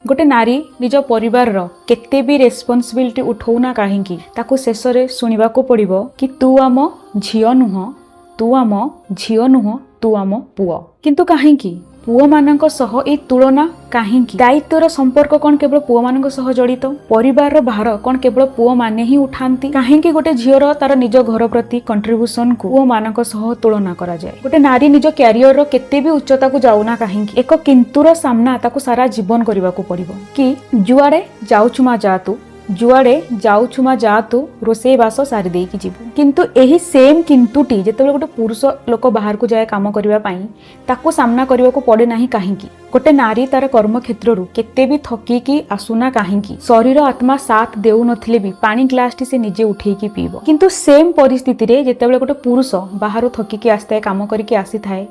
ଗୋଟେ ନାରୀ ନିଜ ପରିବାରର କେତେ ବି ରେସ୍ପନ୍ସିବିଲିଟି ଉଠଉନା କାହିଁକି, ତାକୁ ଶେଷରେ ଶୁଣିବାକୁ ପଡ଼ିବ କି ତୁ ଆମ ଝିଅ ନୁହଁ, ତୁ ଆମ ଝିଅ ନୁହଁ, ତୁ ଆମ ପୁଅ। କିନ୍ତୁ କାହିଁକି ପୁଅମାନଙ୍କ ସହ ଏଇ ତୁଳନା? କାହିଁକି? ଦାୟିତ୍ୱର ସମ୍ପର୍କ କ'ଣ କେବଳ ପୁଅମାନଙ୍କ ସହ ଜଡ଼ିତ? ପରିବାରର ଭାର କ'ଣ କେବଳ ପୁଅମାନେ ହିଁ ଉଠାନ୍ତି? କାହିଁକି ଗୋଟେ ଝିଅର ତାର ନିଜ ଘର ପ୍ରତି କଣ୍ଟ୍ରିବ୍ୟୁସନକୁ ପୁଅମାନଙ୍କ ସହ ତୁଳନା କରାଯାଏ? ଗୋଟେ ନାରୀ ନିଜ କ୍ୟାରିୟରର କେତେ ବି ଉଚ୍ଚତାକୁ ଯାଉନା କାହିଁକି, ଏକ କିନ୍ତୁର ସାମ୍ନା ତାକୁ ସାରା ଜୀବନ କରିବାକୁ ପଡ଼ିବ କି ଯୁଆଡ଼େ ଯାଉଛୁ ମା ଯା ତୁ, ଯୁଆଡ଼େ ଯାଉଛୁ ମା ଯା ତୁ, ରୋଷେଇ ବାସ ସାରି ଦେଇକି ଯିବୁ। କିନ୍ତୁ ଏହି ସେମ୍ କିନ୍ତୁଟି ଯେତେବେଳେ ଗୋଟେ ପୁରୁଷ ଲୋକ ବାହାରକୁ ଯାଏ କାମ କରିବା ପାଇଁ, ତାକୁ ସାମ୍ନା କରିବାକୁ ପଡ଼େ ନାହିଁ କାହିଁକି? ଗୋଟେ ନାରୀ ତାର କର୍ମକ୍ଷେତ୍ରରୁ କେତେ ବି ଥକିକି ଆସୁନା କାହିଁକି, ଶରୀର ଆତ୍ମା ସାଥ ଦେଉନଥିଲେ ବି ପାଣି ଗ୍ଲାସଟି ସେ ନିଜେ ଉଠେଇକି ପିଇବ। କିନ୍ତୁ ସେମ୍ ପରିସ୍ଥିତିରେ ଯେତେବେଳେ ଗୋଟେ ପୁରୁଷ ବାହାରୁ ଥକିକି ଆସିଥାଏ, କାମ କରିକି ଆସିଥାଏ,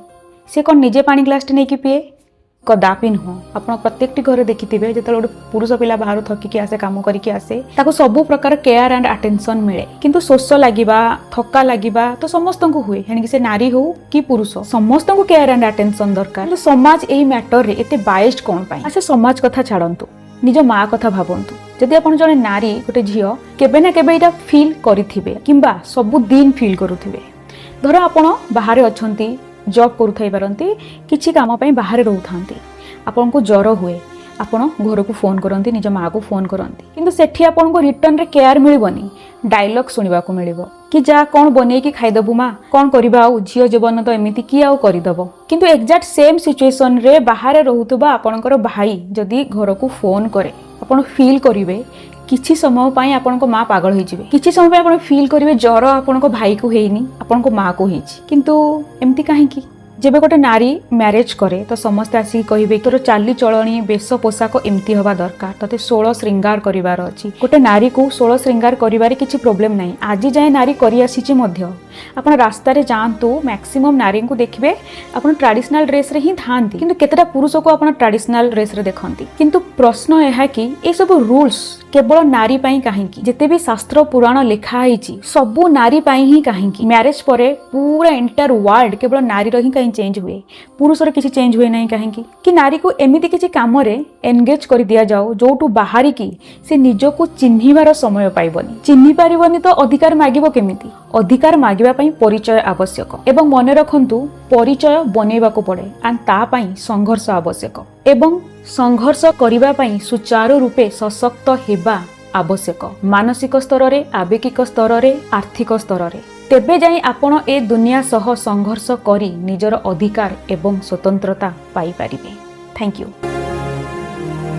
ସେ କ'ଣ ନିଜେ ପାଣି ଗ୍ଲାସଟି ନେଇକି ପିଏ? କଦାପି ନୁହଁ। ଆପଣ ପ୍ରତ୍ୟେକଟି ଘରେ ଦେଖିଥିବେ, ଯେତେବେଳେ ଗୋଟେ ପୁରୁଷ ପିଲା ବାହାରୁ ଥକିକି ଆସେ, କାମ କରିକି ଆସେ, ତାକୁ ସବୁ ପ୍ରକାର କେୟାର ଆଣ୍ଡ ଆଟେନସନ୍ ମିଳେ। କିନ୍ତୁ ଶୋଷ ଲାଗିବା, ଥକା ଲାଗିବା ତ ସମସ୍ତଙ୍କୁ ହୁଏ, ହେଣିକି ସେ ନାରୀ ହଉ କି ପୁରୁଷ, ସମସ୍ତଙ୍କୁ କେୟାର ଆଣ୍ଡ ଆଟେନସନ୍ ଦରକାର। କିନ୍ତୁ ସମାଜ ଏଇ ମ୍ୟାଟରରେ ଏତେ ବାଏସ୍ଡ କ'ଣ ପାଇଁ? ଆଚ୍ଛା, ସମାଜ କଥା ଛାଡ଼ନ୍ତୁ, ନିଜ ମା କଥା ଭାବନ୍ତୁ। ଯଦି ଆପଣ ଜଣେ ନାରୀ, ଗୋଟେ ଝିଅ, କେବେ ନା କେବେ ଏଇଟା ଫିଲ୍ କରିଥିବେ କିମ୍ବା ସବୁଦିନ ଫିଲ୍ କରୁଥିବେ। ଧର ଆପଣ ବାହାରେ ଅଛନ୍ତି, ଜବ୍ କରୁଥାଇ ପାରନ୍ତି, କିଛି କାମ ପାଇଁ ବାହାରେ ରହୁଥାନ୍ତି, ଆପଣଙ୍କୁ ଜ୍ୱର ହୁଏ, ଆପଣ ଘରକୁ ଫୋନ୍ କରନ୍ତି, ନିଜ ମାଆକୁ ଫୋନ୍ କରନ୍ତି। କିନ୍ତୁ ସେଠି ଆପଣଙ୍କୁ ରିଟର୍ଣ୍ଣରେ କେୟାର ମିଳିବନି, ଡାଇଲଗ୍ ଶୁଣିବାକୁ ମିଳିବ କି ଯା, କ'ଣ ବନେଇକି ଖାଇଦେବୁ ମା, କ'ଣ କରିବା ଆଉ, ଝିଅ ଜୀବନ ତ ଏମିତି, କିଏ ଆଉ କରିଦେବ? କିନ୍ତୁ ଏକ୍ଜାକ୍ଟ ସେମ୍ ସିଚୁଏସନରେ ବାହାରେ ରହୁଥିବା ଆପଣଙ୍କର ଭାଇ ଯଦି ଘରକୁ ଫୋନ୍ କରେ, ଆପଣ ଫିଲ୍ କରିବେ କିଛି ସମୟ ପାଇଁ ଆପଣଙ୍କ ମା ପାଗଳ ହେଇଯିବେ। କିଛି ସମୟ ପାଇଁ ଆପଣ ଫିଲ୍ କରିବେ ଜ୍ୱର ଆପଣଙ୍କ ଭାଇକୁ ହେଇନି, ଆପଣଙ୍କ ମାଆକୁ ହେଇଛି। କିନ୍ତୁ ଏମିତି କାହିଁକି? ଯେବେ ଗୋଟେ ନାରୀ ମ୍ୟାରେଜ୍ କରେ ତ ସମସ୍ତେ ଆସିକି କହିବେ, ତୋର ଚାଲିଚଳଣି, ବେଶ ପୋଷାକ ଏମିତି ହେବା ଦରକାର, ତୋତେ ଷୋଳ ଶୃଙ୍ଗାର କରିବାର ଅଛି। ଗୋଟେ ନାରୀକୁ ଷୋଳ ଶୃଙ୍ଗାର କରିବାରେ କିଛି ପ୍ରୋବ୍ଲେମ୍ ନାହିଁ। ଆଜି ଯାଏଁ ନାରୀ କରିଆସିଛି ମଧ୍ୟ। ଆପଣ ରାସ୍ତାରେ ଯାଆନ୍ତୁ, ମ୍ୟାକ୍ସିମମ୍ ନାରୀଙ୍କୁ ଦେଖିବେ ଆପଣ ଟ୍ରାଡିସନାଲ ଡ୍ରେସ୍ରେ ହିଁ ଥାଆନ୍ତି। କିନ୍ତୁ କେତେଟା ପୁରୁଷକୁ ଆପଣ ଟ୍ରାଡିସନାଲ ଡ୍ରେସ୍ରେ ଦେଖନ୍ତି? କିନ୍ତୁ ପ୍ରଶ୍ନ ଏହା କି ଏସବୁ ରୁଲ୍ସ କେବଳ ନାରୀ ପାଇଁ କାହିଁକି? ଯେତେ ବି ଶାସ୍ତ୍ର ପୁରାଣ ଲେଖା ହେଇଛି, ସବୁ ନାରୀ ପାଇଁ ହିଁ କାହିଁକି? ମ୍ୟାରେଜ ପରେ ପୁରା ଏଣ୍ଟାୟାର ୱାର୍ଲଡ କେବଳ ନାରୀର ହିଁ କାହିଁ ଚେଞ୍ଜ ହୁଏ, ପୁରୁଷର କିଛି ଚେଞ୍ଜ ହୁଏ ନାହିଁ କାହିଁକି? କି ନାରୀକୁ ଏମିତି କିଛି କାମରେ ଏନଗେଜ କରି ଦିଆଯାଉ ଯୋଉଠୁ ବାହାରିକି ସେ ନିଜକୁ ଚିହ୍ନିବାର ସମୟ ପାଇବନି। ଚିହ୍ନି ପାରିବନି ତ ଅଧିକାର ମାଗିବ କେମିତି? ଅଧିକାର ମାଗିବା ପାଇଁ ପରିଚୟ ଆବଶ୍ୟକ ଏବଂ ମନେ ରଖନ୍ତୁ, ପରିଚୟ ବନେଇବାକୁ ପଡ଼େ ଆଣ୍ଡ ତା ପାଇଁ ସଂଘର୍ଷ ଆବଶ୍ୟକ ଏବଂ ସଂଘର୍ଷ କରିବା ପାଇଁ ସୁଚାରୁ ରୂପେ ସଶକ୍ତ ହେବା ଆବଶ୍ୟକ, ମାନସିକ ସ୍ତରରେ, ଆବେଗିକ ସ୍ତରରେ, ଆର୍ଥିକ ସ୍ତରରେ। ତେବେ ଯାଇ ଆପଣ ଏ ଦୁନିଆ ସହ ସଂଘର୍ଷ କରି ନିଜର ଅଧିକାର ଏବଂ ସ୍ୱତନ୍ତ୍ରତା ପାଇପାରିବେ। Thank you.